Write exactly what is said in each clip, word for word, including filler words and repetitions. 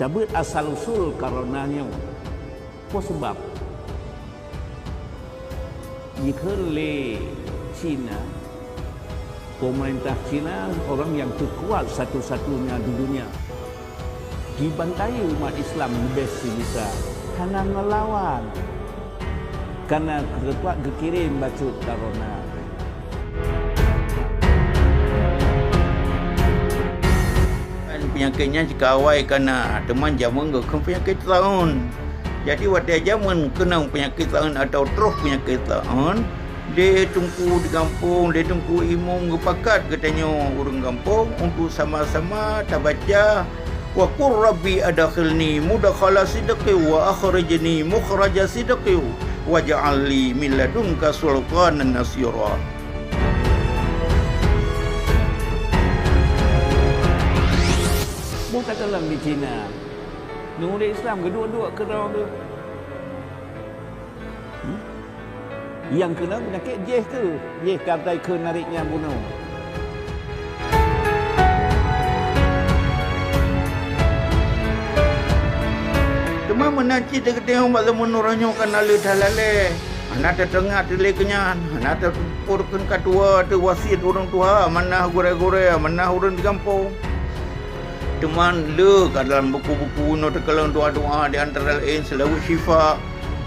Tabeuet asal usul corona nyoe. Peue sabab? Jikheun lé Cina, pemerintah Cina orang yang terkuat satu-satunya di dunia. Jibantai umat Islam leubeh sijuta, hana ngelawan. Kana keureupak geukirém bacut corona. Peunyakét nyan sikawai kana, teuma jameun geukheun peunyakét taun. Jadi watée jameun keunong peunyakét taun atawa troh peunyakét taun, lé teungku di gampông, lé teungku imum geupakat geutanyoe ureuëng gampông untuk sama-sama tabaca, "Wa qur Rabbi adkhilni mudkhala sidqin wa akhrijni mukhraja sidqin waj'al li min ladunka sultanan nasira." Boh takalon di Cina. Ngon ureuëng Islam geuduek-duek keudroe geuh. Hmm? Nyang keunong peunyakét jih kheueh, jih ka tai kheun narit nyang bunoe. Teuma meunan cit teukeudeh bak leumun uroe nyoe ka na le that lalée, hana teuteungat lé keunyan, hana teupeue kheun ka tuwoe teuh wasiet ureuëng tuha, manah gurée-gurée, manah ureuëng di gampông. Teuma le ka dalam buku-buku nyoe teukalon doa-doa di antara laén seulaweuet syifa.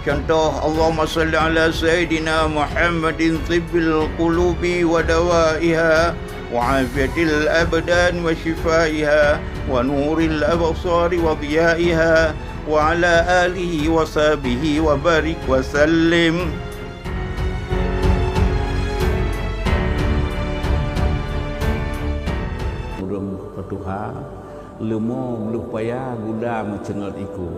Contoh, Allahumma shalli ala Sayyidina Muhammadin tibbil qulubi wa dawaiha, wa afiyatil abdan wa syifaiha, wa nuril absari wa dhiyaiha, wa ala alihi wa sahbihi wa barik wa sallim. Ureuëng peutuha, leumo bloh paya guda meuceungot iku.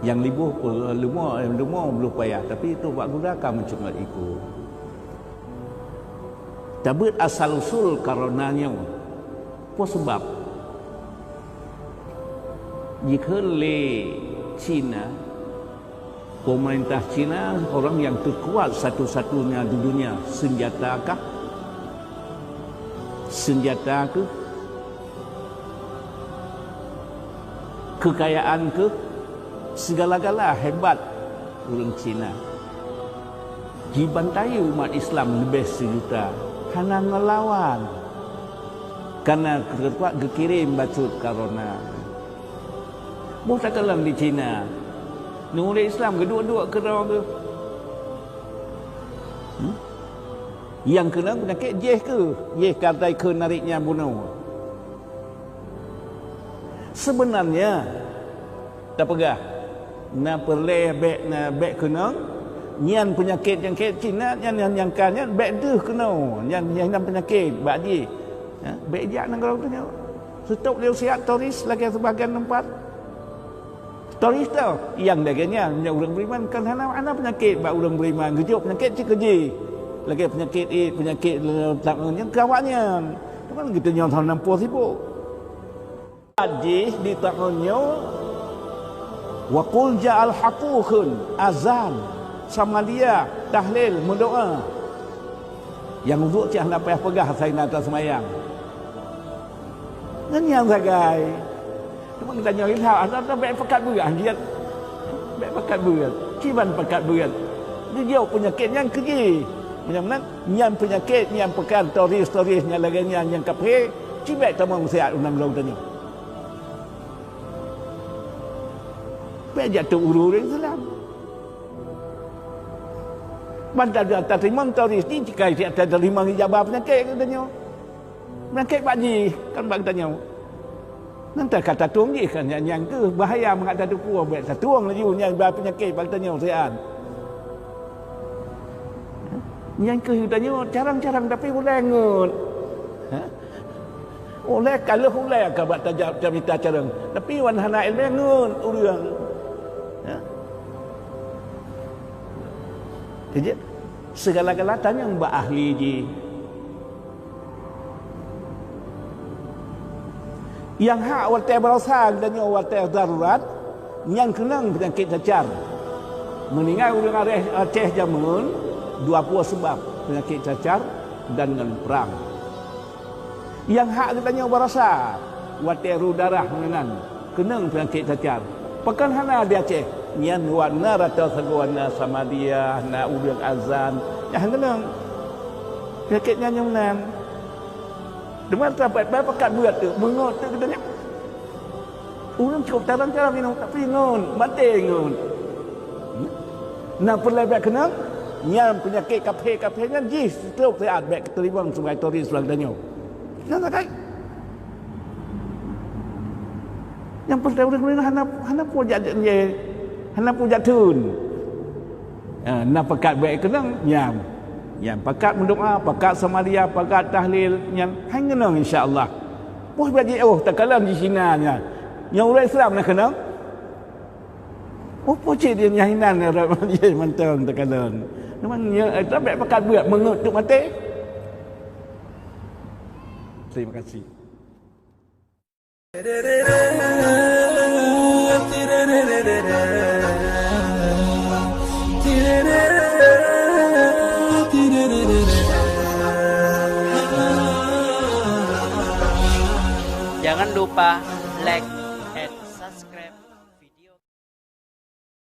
Nyang liboh pe-, leumo, leumo bloh paya, tapi trok bak guda ka meuceungot iku. Tabeuet asal usul corona nyoe. Peue sabab? Jikheun lé Cina, pemerintah Cina orang yang terkuat satu-satunya di dunia. Senjata kah? Senjata keuh? Keukayaan keuh? Segala-gala hebat ureuëng Cina. Jibantai umat Islam leubeh sijuta, hana ngeulawan. Kana keureupak geukirém bacut corona. Boh takalon di Cina, ngon ureuëng Islam geuduek-duek keudroe geuh. Hmm? Nyang keunong peunyakét jih kheueh, jih ka tai kheun narit nyang bunoe. Seubeunarnya, tapeugah, na peureulée bék, na bék keunong, nyan peunyakét nyang kheun Cina, nyan, nyan nyang ka nyan bék deuh keunoe, nyan, nyan peunyakét bak jih. Ha, bék jak nanggroe tanyoe. Seutôt lé siat toris lagée sibagian teumpat. Toris tau, nyang lagée nyan, meunyoe ureuëng beriman kan hana, hana peunyakét bak ureuëng beriman, geujok peunyakét cit keu jih. Lagée peunyakét éh, peunyakét, eh, nyang keu awaknyan. Teuma geutanyoe hana meupo sibok. Jih di taun nyoe, wa qul ja'al haqu kheun, azan, samaliyah, tahlil, meudoá. Nyang uduk cit hana payah peugah asai na taseumayang. Ngon nyang sagai. Teuma geutanyoe ilham, asai bék pakat beuet, jeuet. Bék pakat beuet. Kiban pakat beuet. Geujok peunyakét nyan keu jih. Meunyoe meunan, nyan peunyakét nyang peukan toris-toris nyang lagée nyan nyang kaphé, cibék tamong siat u nanggroe tanyoe. Bék jatuh ureuëng Islam. Ban ta-, tateurimong toris jih, jika siat tateurimong ijabah peunyakét geutanyoe. Peunyakét bak jih, kon bak geutanyoe. Nyan ka tatueng jih kan, nyan, nyan keuh bahaya mangat tateupeue, bék tatueng laju nyan ba peunyakét bak geutanyoe siat. Nyan keuh geutanyoe carông-carông tapi ulée ngon. Ha? Ulée ka lheueh ulée ka bak taja-, tamita carông, tapi wan hana iéleumé ngon ureuëng. Ha? Jadi, segala-gala tanyong bak ahli jih. Nyang hak watée baroesa geutanyoe watée darurat, nyan keunong peunyakét cacar. Meuninggai ureuëng Aceh, Aceh jameun, dua pue seubab peunyakét cacar dan ngon prang. Nyang hak geutanyoe baroesa watée rôh darah meunan, Keunong peunyakét cacar. Pakon hana di Aceh? Nyan wat na rata sagoe, na Samadiyah, na ureuëng azan. Nyang keunong. Peunyakét nyan nyang nan. Teuma tabat-bat pakat buet tu, beungot tu geutanyoe. Ureuëng cukôp tarang-tarang inong, tapi ngon, maté ngon. Na peureulée bék keunong, nyan peunyakét kafé-kafé nyan jih stroke siat bék teurimong sebagai turis ureuëng tanyoe. Nyan sagai. Nyang peureulée ureuëng hana, hana peue jak, hana peue jak thon. Ha, na pakat bék keunong, nyam. Nyam pakat meudoá, pakat Samadiyah, pakat tahlil, nyan hai ngeunong insya Allah. Poh bak jiôh takalon di Cina nyan. Nyang ureuëng Islam na keunong. Oh, po cit dia nyang hinan ngon rot manjai mantong takalon. Memang nya, eh, tabek pakat buet meungeut tu maté. Terima kasih. Jangan lupa like,